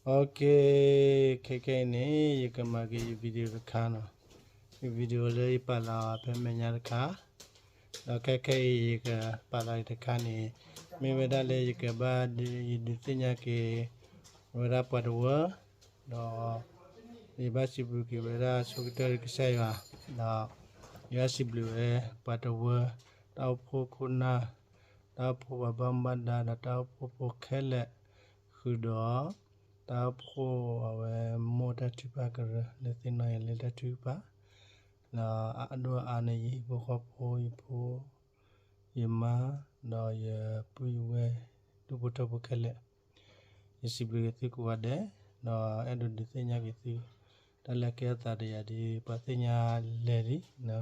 Okay, ခဲခဲအံၤန့ၣ် ယကမၤက့ၤယ video တခါနီၤ. ယ video လၢယပာ်လီၤဖဲမဲာ်ညါတခါ, ဒီးခဲခဲအံၤ ယကပာ်လီၤအံၤတခါန့ၣ် မ့ၢ်ဝဲဒၣ်လၢယကဘၣ်ဒုး ယဒုးသ့ၣ်ညါက့ၤ ဝဲဒၣ်ပှၤတဝၢ ဒီး ယဘၣ်စံးဘျုးက့ၤဝဲဒၣ်ဆိကတၢၢ်ကစၢ်ယွၤ, ဒီး ယဘၣ်စံးဘျုးဝဲပှၤတဝၢ တၢ်အိၣ်ဖှိၣ်ခိၣ်နၢ်, တၢ်အိၣ်ဖှိၣ်ပှၤဘၣ်မူဘၣ်ဒါ ဒီးတၢ်အိၣ်ဖှိၣ်ဖိခဲလၢာ်, ဃုာ်ဒီး တၢ်အိၣ်ဖှိၣ်အဝဲမိၢ်တၢ်ထုကဖၣ်ကရၢ လၢသ့ၣ်နီၣ်ယၤလၢတၢ်ထုကဖၣ်, ဒီးအဒိၣ်အါန့ၣ် ယဟံၣ်ဖိဃီဖိ ယဖိ ယမါ ဒီးယပုၢ်ယဝဲၢ် ဒူၣ်ဖိထၢဖိခဲလၢာ်, ယစံးဘျုးက့ၤသုကိးဂၤဒဲး, ဒီးအဲၣ်ဒိးဒုးသ့ၣ်ညါက့ၤသု တၢ်လၢကဲထီၣ်သးဒီးယၤဒီး ပှၤသ့ၣ်ညါလဲၤလံ, ဒီးယ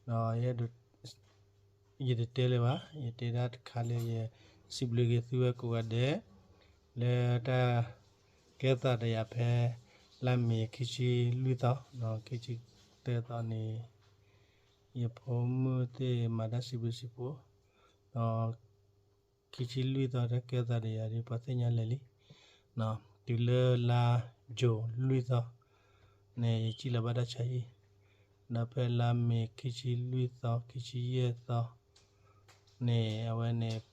အဲၣ်ဒိး ယတတဲလၢၤဘၣ်, ယတဲဒၣ်တခါလၢယစံးဘျုးက့ၤသုဝဲကိးဂၤဒဲး လၢတၢ် ကဲထီၣ်သးဒီးယၤဖဲ လါမ့ၤခံဆံလွံၢ်သီ, ခံဆံသၢသီန့ၣ် ယဖိမုၣ်သ့ၣ်မၤတၢ်စံးဘျုးစံးဖှိၣ်, ဒီး ခံဆံလွံၢ်သီတၢ်ကဲထီၣ်သးဒီးယၤဒီး ပှၤသ့ၣ်ညါလဲၤလံ, တုၤလၢလါယူၤလွံၢ်သီန့ၣ် ယစံၣ်လီၤဘၣ်တၢ်ဆါဟံၣ်, ဒီးဖဲလါမ့ၤခံဆံလွံၢ်သီ ခံဆံယဲၢ်သီန့ၣ် အဝဲန့ၣ်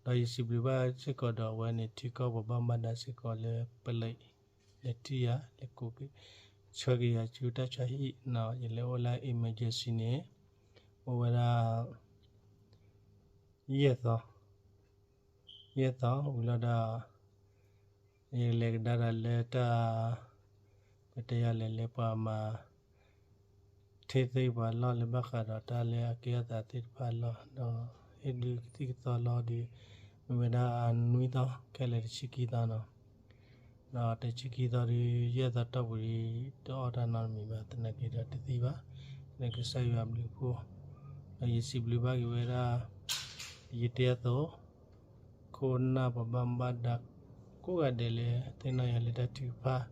ဒီးယစံးဘျုးဘၣ်စ့ၢ်ကီးဒီးအဝဲန့ၣ် ထံကီၢ်ပှၤဘၣ်မူဘၣ်ဒါစ့ၢ်ကီးလၢပလဲၤ လဲၤထံၣ်ယၤ လဲၤကိးက့ၤ ဆှၢက့ၤယၤဆူတၢ်ဆါဟံၣ်, ယလဲၤအိၣ်လၢ emergency န့ၣ် အိၣ်ဝဲဒၣ် ယဲၢ်သီ, ယဲၢ်သီဝံၤလီၤဒီး ယလဲၤကဒါဒီးလၢတၢ် ပတဲယၤလဲၣ်လၢပှၤမၤ ထ့သ့ပှၤလီၢ်လၢဘၣ်ဃးဒီးတၢ်လၢအကဲထီၣ်သးသ့ၣ်တဖၣ်အလီၢ်, ဒီးဟ့ၣ်ဒုးကသံၣ်ကသီလီၤဒီး မ့ၢ်ဝဲဒၣ်အနွံသီခဲလၢာ်တဆံခံသီနီၤ, ဒီးတဆံခံသီဒီး ယဲၢ်သီတီၢ်ပူၤဒီး တအီၣ်တၢ်နီတမံၤဘၣ်, သနာ်က့ဒီးတသံဘၣ်, လၢကစၢ်ယွၤအဘျုးအဖှိၣ်, ဒီးယစံးဘျုးဘၣ်က့ၤဝဲဒၣ် ယတဲအသိး ခိၣ်နၢ်ပှၤဘၣ်မူဘၣ်ဒါ ကိးဂၤဒဲးလၢသ့ၣ်နီၣ်ယၤလၢတၢ်ထုကဖၣ်,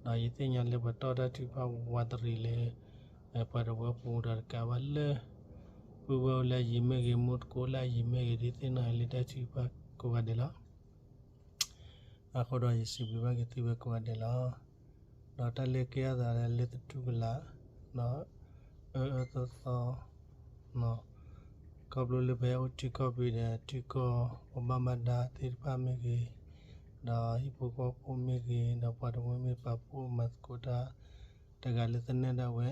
ဒီးယသ့ၣ်ညါလၢပှၤတီၢ်တၢ်ထုကဖၣ်ဝးတရံးလၢ ပှၤတဝၢပူၤဒီးတကးဘၣ်လၢ ပုၢ်ဝဲၢ်အိၣ်လၢအယံၤမ့ၢ်ဂ့ၤ မူသကိးလၢအယံၤမ့ၢ်ဂ့ၤ ဒုးသ့ၣ်နီၣ်ယၤလၢတၢ်ထုကဖၣ်ကိးဂၤဒဲးလီၤ. အဃိဒီးယစံးဘျုးဘၣ်က့ၤသုဝဲကိးဂၤဒဲးလီၤ. ဒီးတၢ်လၢကဲထီၣ်သးလၢသတူၢ်ကလာ် ဒီး အၢအၢသီသီ ခီဖျိလၢပဟဲအိၣ်ထံကီၢ်ဖဲဒီး ထံကီၢ်ပှၤဘၣ်မူဘၣ်ဒါသ့ၣ်တဖၣ်မ့ၢ်ဂ့ၤ, ဒီးဟံၣ်ဖိဃီဖိမ့ၢ်ဂ့ၤ, ဒီးပှၤတဝၢမ့ၢ်ပာ်ဖှိၣ်မၤသကိးတၢ် တဂၤလၢသနၢၣ်ဒၣ်ဝဲ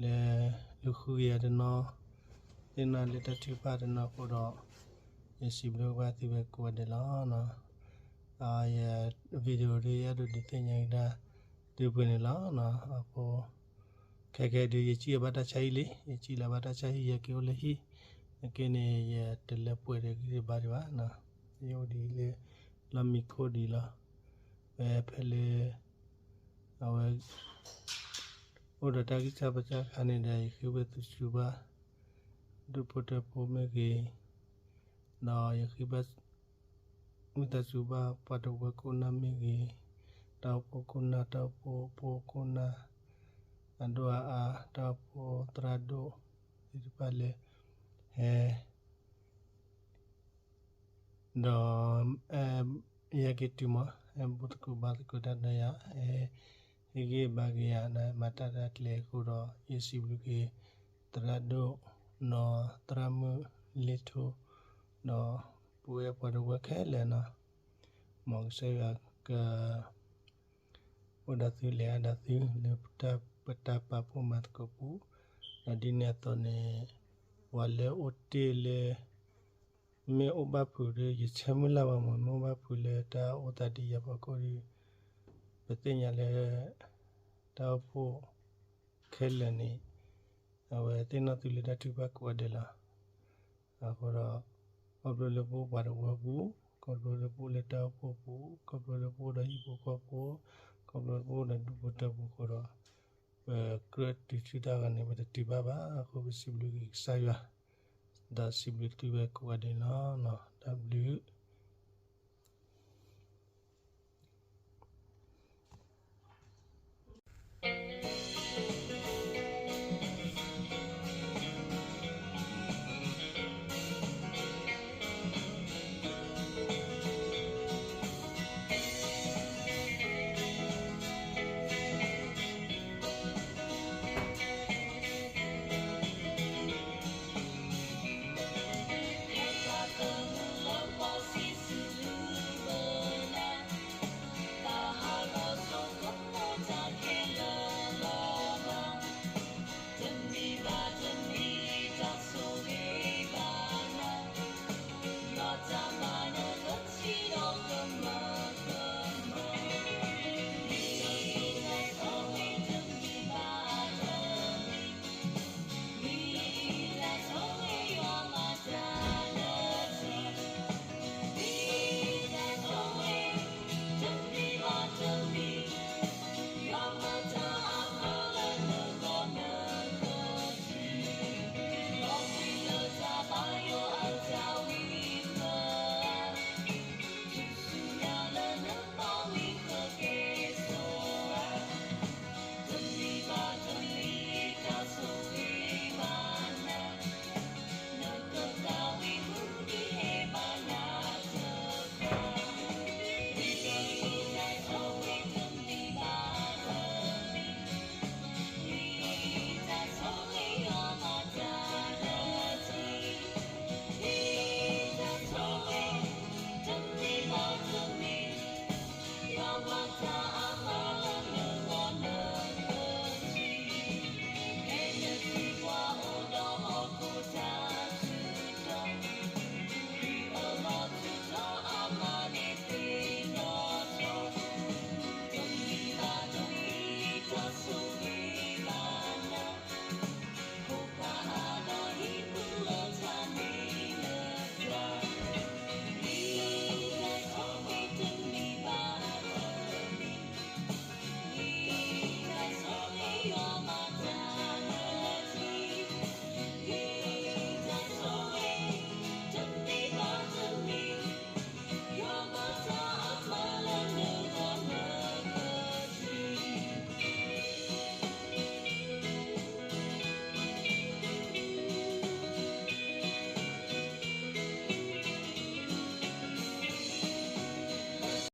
လၢ လူၤဃုက့ၤယၤတနီၤ, သ့ၣ်နီၣ်လၢတၢ်ထုကဖၣ်တနီၤအဃိဒီး ယစံးဘျုးဘၣ်သုဝဲကိးဂၤဒဲးလီၤ. ယ video ဒီးယအဲၣ်ဒိးဒုးသ့ၣ်ညါကဒါ ဒုးပှဲၤန့ၣ်လီၤ. အဃိ ခဲခဲဒုး ယစံၣ်လီၤဘၣ်တၢ်ဆါဟံၣ်လံ, ယစံၣ်လီၤဘၣ်တၢ်ဆါဟံၣ် ယက့ၤအိၣ်လၢဟံၣ်, အက့န့ၣ် ယတလၢပှဲၤဒီးဂံၢ်တဘါဒံးဘၣ်, ယအိၣ်ဒ်အံၤလၢ လီၢ်မံခိၣ်ဒ်အံၤလီၤ. ဖဲဖဲလၢ အဝဲ အိၣ်ဒီးတၢ်ဂံၢ်စၢ်ဘါစၢ်အခါန့ၣ်ဒီး ယဃ့ဝံသးစူၤဘၣ် ဒူၣ်ဖိထၢဖိမ့ၢ်ဂ့ၤ, ဒီးယဃ့ဘၣ် ဝံသးစူၤဘၣ် ပှၤတဝၢခိၣ်နၢ်မ့ၢ်ဂ့ၤ, တၢ်အိၣ်ဖှိၣ်ခိၣ်နၢ်, တၢ်အိၣ်ဖှိၣ်ဖိခိၣ်နၢ် အဒိၣ်အါအါ, တၢ်အိၣ်ဖှိၣ်သရၣ်ဒိၣ်သ့ၣ်တဖၣ်လၢ ဟဲ ဒီး ဟဲ ဟဲက့ၤတုၤမး, ဟဲဘူၣ်သကိးဘါသကိးတၢ်ဒီးယၤ, ဟဲ ဟ့ၣ်ဂံၢ်ဘါက့ၤယၤ ဒီးမၤတၢ်တၢ်ကျဲအဃိဒီး ယစံးဘျုးက့ၤ သရၣ်ဒိၣ် ဒီးသရၣ်မုၣ်လ့ထိ, ဒီးပုၢ်ဝဲၢ်ပှၤတဝၢခဲလၢာ်နီၤ, မ်ကစၢ်ယွၤက အိၣ်ဒီးသုလဲၤအါဒီးသုလၢပတၢ်ပာ်ဖှိၣ်မၤသကိးပူၤ, ဒီးဒ်န့ၣ်အသိးန့ၣ် ပှၤလၢအိၣ်တ့ၢ်လၢ မ့ၢ်အိၣ်ဘၣ်ဖုးဒီး ယဆၢမုၢ်လၢ်ဘၣ်မး, မ့ၢ်အိၣ်ဘၣ်ဖုးလၢတၢ်အိၣ်သးဒ်ယၤဖီခိၣ်ဒီး ပသ့ၣ်ညါလၢ တၢ်အိၣ်ဖှိၣ်ခဲလၢာ်န့ၣ် အဝဲသ့ၣ်နီၣ်သုလၢတၢ်ထုကဖၣ်ကိးဂၤဒဲးလီၤ. အဃိဒီး ခီဖျိလၢပအိၣ်ပှၤတဝၢပူၤ, ခီဖျိလၢပအိၣ်လၢတၢ်အိၣ်ဖှိၣ်ပူၤ, ခီဖျိလၢပအိၣ်ဒီးဟံၣ်ဖိဃီဖိ, ခီဖျိလၢပအိၣ်ဒီးဒူၣ်ဖိထၢဖိအဃိဒီး ပကြၢးတုၤဆူတၢ်ဂီၤန့ၣ် ပတတုၤဘၣ်ဘၣ်. အဃိပစံးဘျုးက့ၤကစၢ်ယွၤ, ဒီးစံးဘျုးသုဝဲကိးဂၤဒဲးလီၤ. တၢ်ဘျုး